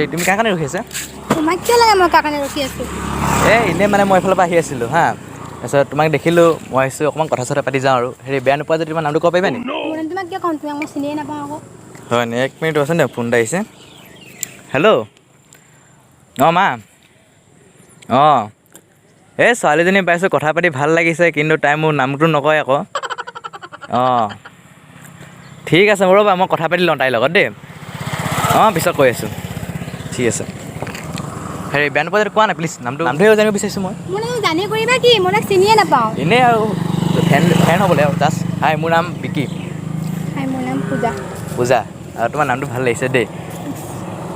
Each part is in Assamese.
হেৰি, তুমি কাৰ কাৰণে ৰখি আছা? তোমাক কিয় লাগে মই কাৰ কাৰণে ৰখি আছোঁ? এই এনেই মানে মই এইফালৰ পৰা আহি আছিলোঁ হা, তাৰপিছত তোমাক দেখিলোঁ, মই ভাবিছোঁ অকণমান কথা চথা পাতি যাওঁ। আৰু হেৰি, বেয়া নোপোৱা যদি তোমাৰ নামটো ক'ব পাৰিবা নেকি? মোৰ নাম তোমাক কিয় ক'ম? তোমাক মই চিনিয়ে নাপাওঁ আকৌ। হয় নি? এক মিনিট ৰচোন দে, ফোন এটা আহিছে। হেল্ল', অঁ মা, অঁ এই ছোৱালীজনী পাইছোঁ, কথা পাতি ভাল লাগিছে, কিন্তু তাই মোৰ নামটো নকয় আকৌ। অঁ ঠিক আছে, ৰ'বা মই কথা পাতি লওঁ তাইৰ লগত দেই। অঁ পিছত কৈ আছোঁ, ঠিক আছে। হেৰি, বেয়া নোপোৱা যদি কোৱা না প্লিজ, নামটোহে জানিব বিচাৰিছোঁ মই। মোৰ নাম জানি কৰিবা কি? মই তাক চিনিয়ে নাপাওঁ। এনেই আৰু ফ্ৰেণ্ড হ'বলৈ আৰু জাষ্ট। হাই, মোৰ নাম বিকি। হাই, মোৰ নাম পূজা। পূজা, আৰু তোমাৰ নামটো ভাল লাগিছে দেই।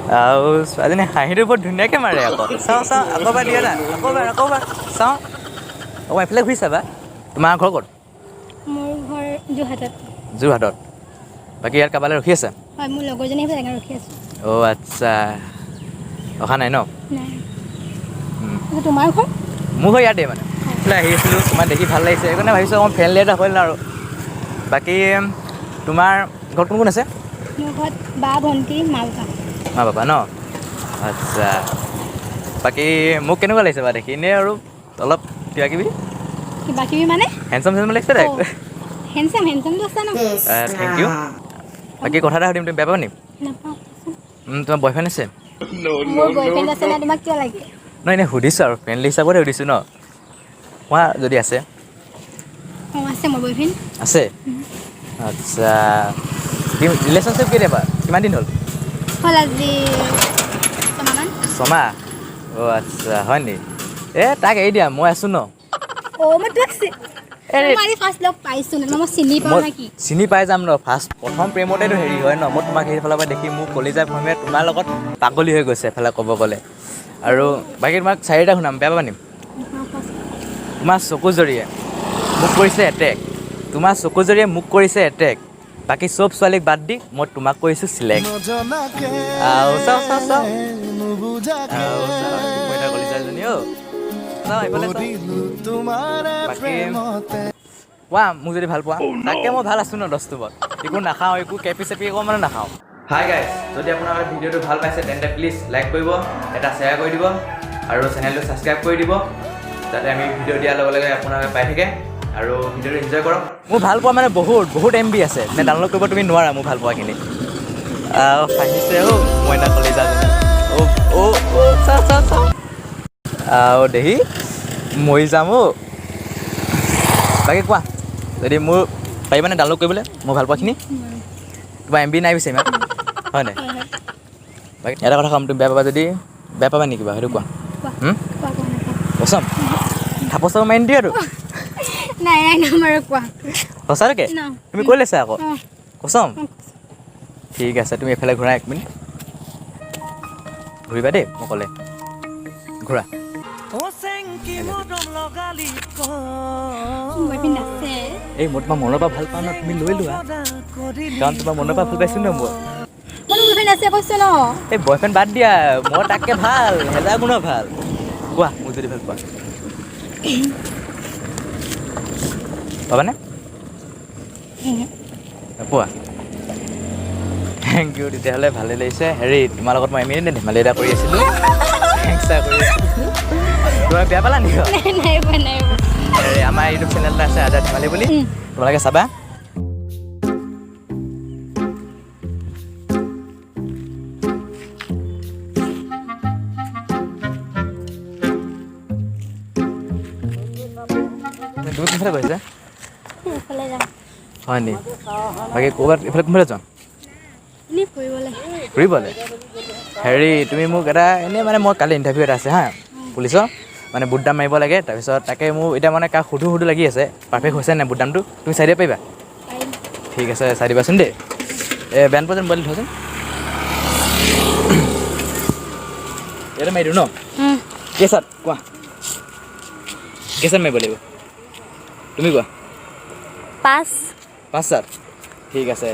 আৰু ছোৱালীজনী হাঁহিটো বৰ ধুনীয়াকৈ মাৰে আকৌ। চাওঁ চাওঁ, আকৌ এবাৰ দিয়া না, আকৌ এবাৰ, আকৌ এবাৰ চাওঁ, অকণমান এইফালে ঘূৰি চাবা। তোমাৰ ঘৰ ক'ত? মোৰ ঘৰ যোৰহাটত। যোৰহাটত। বাকী ইয়াত কাৰোবালৈ ৰখি আছা? হয়, মোৰ লগৰজনী আহিব, তেনেকৈ ৰখি আছোঁ। অ' আচ্ছা, অহা নাই ন? নাই। তোমাৰ ঘৰ? মোৰ ঘৰ ইয়াতে। মানে এইফালে আহি আছিলোঁ, তোমাক দেখি ভাল লাগিছে, সেইকাৰণে ভাবিছোঁ অকণমান ফ্ৰেণ্ডলি এটা হ'ল আৰু। বাকী তোমাৰ ঘৰত কোন কোন আছে? মোৰ ঘৰত বা, ভণ্টি, মা, পাপা। মা পাপা ন? আচ্ছা, বাকী মোক কেনেকুৱা লাগিছে বা দেখি? এনেই আৰু অলপ কিবা কিবি। কিবা কিবি মানে? হেণ্ডচাম চেণ্ডচাম লাগিছে দে। হেণ্ডচাম, হেণ্ডচামটো আছে ন। Thank U. বাকী কথা এটা সুধিম, তুমি বেয়া পাবা নি? নাপাওঁ। তোমাৰ বয়ফ্ৰেণ্ড আছে? মোৰ বয়ফ্ৰেণ্ড আছে নাই, তোমাক কিয় লাগে? নহয়, এনেই সুধিছোঁ আৰু, ফ্ৰেণ্ডলি হিচাপতে সুধিছোঁ ন। কোৱা যদি আছে। অঁ আছে, মোৰ বয়ফ্ৰেণ্ড আছে। আচ্ছা, ৰিলেশ্যনশ্বিপ কেতিয়াবা, কিমান দিন হ'ল? হ'ল আজি 6 মাহমান। 6 মাহ? অঁ আচ্ছা, হয় নি? এই তাক এৰি দিয়া, মই আছোঁ ন। অঁ, মই তোমাক মই আজি ফাৰ্ষ্ট লগ পাইছোঁ ন, মই চিনি পাওঁ মই নেকি? চিনি পাই যাম ন। ফাৰ্ষ্ট প্ৰথম প্ৰেমতেতো হেৰি হয় ন। মই তোমাক সেইফালৰ পৰা দেখি মোৰ কলিজা ভূমিয়ে তোমাৰ লগত পাগলী হৈ গৈছে এফালে ক'ব গ'লে। আৰু বাকী তোমাক চাৰিটা শুনাম, বেয়া পাবা নি? তোমাৰ চকুজৰিয়ে মোক কৰিছে এটেক, তোমাৰ চকুজৰিয়ে মোক কৰিছে এটেক, বাকী চব ছোৱালীক বাদ দি মই তোমাক কৰিছোঁ চিলেক্ট। আৰু চাওঁ চাওঁ চাওঁ, আৰু চাওঁ, মইনা কলিজাজনী অ', চাওঁ এইফালে চাওঁ। বাকী কোৱা, মোক যদি ভাল পোৱা, তাকে মই ভাল আছোঁ ন দস্তুৰত, একো নাখাওঁ, একো কেপি চেপি একো মানে নাখাওঁ। হাই গাইজ, যদি আপোনালোকে ভিডিঅ'টো ভাল পাইছে তেন্তে প্লিজ লাইক কৰিব, এটা শ্বেয়াৰ কৰি দিব আৰু চেনেলটো ছাবস্ক্ৰাইব কৰি দিব, যাতে আমি ভিডিঅ' দিয়াৰ লগে লগে আপোনালোকে পাই থাকে। আৰু ভিডিঅ'টো এনজয় কৰক। মোৰ ভাল পোৱা মানে বহুত বহুত এম বি আছে, মানে ডাউনলোড কৰিব তুমি নোৱাৰা মোৰ ভাল পোৱাখিনি। হাঁহিছে অ' মইনা কলিজাজনী, অ' অ' অ' চাওঁ চাওঁ চাওঁ, আৰু দেহি মৰি যাম অ'। বাকী কোৱা, যদি মোৰ পাৰিবানে ডাউনলোড কৰিবলৈ মোৰ ভাল পোৱাখিনি? তোমাৰ এম বি নাই পিছে ইমান, হয় নাই? বাকী এটা কথা ক'ম, তুমি বেয়া পাবা যদি, বেয়া পাবা নেকি বাৰু সেইটো কোৱা। কচম থাপৰ চাপৰ মাৰি নিদিয়ে আৰু? নাই নাই, নামাৰো, কোৱা। সঁচাকৈ তুমি কৈ লৈছা আকৌ? কচম। ঠিক আছে, তুমি এইফালে ঘূৰা, এক মিনিট ঘূৰিবা দেই, মই ক'লে ঘূৰা। এই মই তোমাৰ মনৰ পৰা ভাল পাওঁ ন, তুমি লৈ লোৱা, কাৰণ তোমাৰ মনৰ পৰা ভাল পাইছোঁ ন মই। এই বয়ফ্ৰেণ্ড বাদ দিয়া, মই তাতকৈ ভাল, হেজাৰ গুণৰ ভাল। কোৱা, মোক যদি ভাল পোৱা। পাবানে নোপোৱা? Thank U, তেতিয়াহ'লে ভালেই লাগিছে। হেৰি, তোমাৰ লগত মই এনেই ধেমালি এটা কৰি আছিলোঁ, কৰি আছিলোঁ। তোমাৰ বেয়া পালা নেকি? হেৰি, আমাৰ ইউটিউব চেনেল এটা আছে আজাদ ধেমালি বুলি, তোমালোকে চাবা। তুমি কোনফালে গৈছা? হয় নি? বাকী ক'ৰবাত এইফালে কোনফালে যোৱা? ফুৰিবলৈ। হেৰি, তুমি মোক এটা এনেই মানে মই কালি ইণ্টাৰভিউ এটা আছে হা, পুলিচৰ, মানে বুট দাম মাৰিব লাগে। তাৰপিছত তাকে মোৰ এতিয়া মানে কাক সুধো সুধো লাগি আছে, পাৰফেক্ট হৈছে নাই বুট দামটো, তুমি চাই দিব পাৰিবা? ঠিক আছে, চাই দিবাচোন দেই। এই বেয়া নোপোৱা যেন মোবাইল থোৱাচোন, ইয়াতে মাৰি দিওঁ ন? কেইচাত কোৱা, কেইচাত মাৰিব লাগিব তুমি কোৱা? 5। 5 চাত, ঠিক আছে।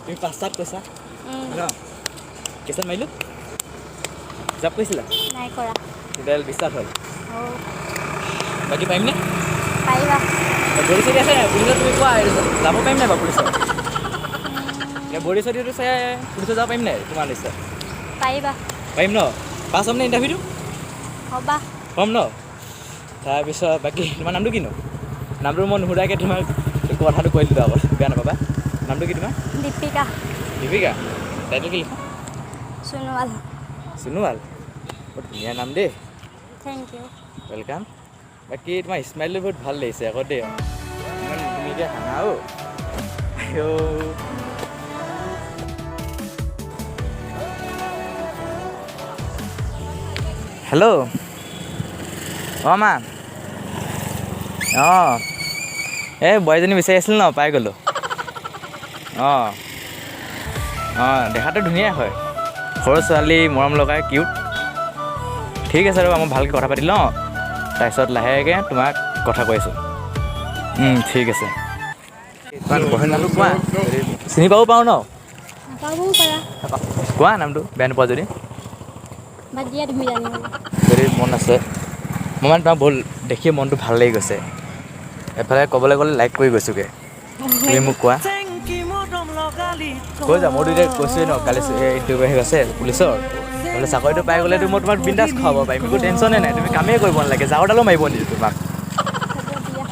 তুমি পাঁচটাত কৈছা ন? কেইটাত মাৰিলোঁ? হিচাপ কৰিছিলা? নাই কৰা। টোটেল 20টাত হ'ল। অঁ। বাকী পাৰিমনে? পাৰিবা। বডি চডি আছে নাই পুলিচত? তুমি কোৱা, এইটো যাব পাৰিম নাই বাৰু পুলিচত? এতিয়া বডি চডিটো চাই পুলিচত যাব পাৰিম নাই তোমাৰ নিশ্চয়? পাৰিবা। পাৰিম ন? পাছ হ'ম নে ইণ্টাৰভিউটো? হ'বা। হ'ম ন? তাৰপিছত বাকী তোমাৰ নামটো কিনো? নামটো মই নুসুধাকৈ তোমাক কথাটো কৈ দিলোঁ আগত, বেয়া নাপাবা। নামটো কি তোমাৰ? দীপিকা। দীপিকা। টাইটেল কি লিখা? সোণোৱাল। সোণোৱাল, বৰ ধুনীয়া নাম দেই। Thank you. Welcome. বাকী তোমাৰ স্মাইলটো বহুত ভাল লাগিছে আকৌ দেই, ইমান ধুনীয়াকৈ হাঁহা। অ' আইঅ'। হেল্ল'। অঁ মা, অঁ, এই বোৱাৰীজনী বিচাৰি আছিল ন, পাই গ'লোঁ। অঁ অঁ, দেখাটো ধুনীয়া হয়, সৰু ছোৱালী, মৰম লগাই, কিউট। ঠিক আছে, ৰ'বা, মই ভালকৈ কথা পাতি লওঁ, তাৰপিছত লাহেকৈ তোমাক কথা কৈ আছোঁ। ঠিক আছে। তোমাৰ বয়ফ্ৰেণ্ড নামটো কোৱা, চিনি পাব পাৰোঁ ন? নাপাবও পাৰা। কোৱা নামটো, বেয়া নোপোৱা যদি। বাদ দিয়া তুমি জানিব। যদি মন আছে, মোৰ মানে তোমাক বহুত দেখিয়ে মনটো ভাল লাগি গৈছে। এফালে ক'বলৈ গ'লে লাইক কৰি গৈছোগৈ। তুমি মোক কোৱা, কৈ যা। মইতো এতিয়া কৈছোৱেই ন, কালি ইণ্টাৰভিউ আহি আছে পুলিচৰ। বোলে চাকৰিটো পাই গ'লেতো মই তোমাক বিন্দাছ খুৱাব পাৰিম, একো টেনশ্যনে নাই। তুমি কামেই কৰিব নালাগে, জাৰুডালো মাৰিব নিদিওঁ তোমাক। হ'ব দিয়া।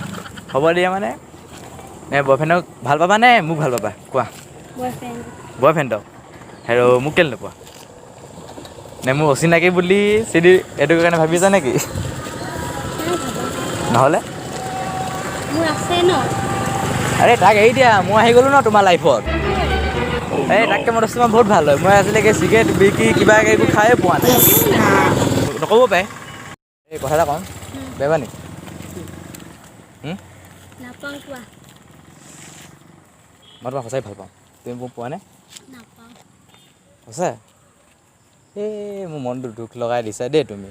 হ'ব দিয়া মানে নে বয়ফ্ৰেণ্ডক ভাল পাবা নে মোক ভাল পাবা, কোৱা? বয়ফ্ৰেণ্ড। বয়ফ্ৰেণ্ডক? আৰু মোক কেলৈ নোপোৱা? নে মোৰ অচিনাকি বুলি চিনি এইটো কাৰণে ভাবিছা নেকি? নাই ভাবা। নহ'লে? মোৰ আছে ন। আৰে তাক এৰি দিয়া, মই আহি গ'লোঁ ন তোমাৰ লাইফত। এই তাতকৈ মই দোস্ত বহুত ভাল হয়। মই আজিলৈকে চিগাৰেট বিকি কিবা এইবোৰ খায়ে পোৱা নাই। নক'ব পাৰে। এই কথা এটা কওঁ, বেয়া নি? নাপাওঁ, কোৱা। মই তোমাক সঁচাই ভাল পাওঁ। তুমি মোক পোৱা নে? নাপাওঁ। সঁচা? এই মোৰ মনটো দুখ লগাই দিছা দেই তুমি।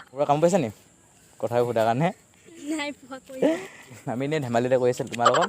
পূৰা কাম পাইছা নি কথা সোধাৰ কাৰণে? নাই পোৱা, কৈ। আমি এনেই ধেমালিতে কৰি আছিলোঁ তোমাৰ লগত।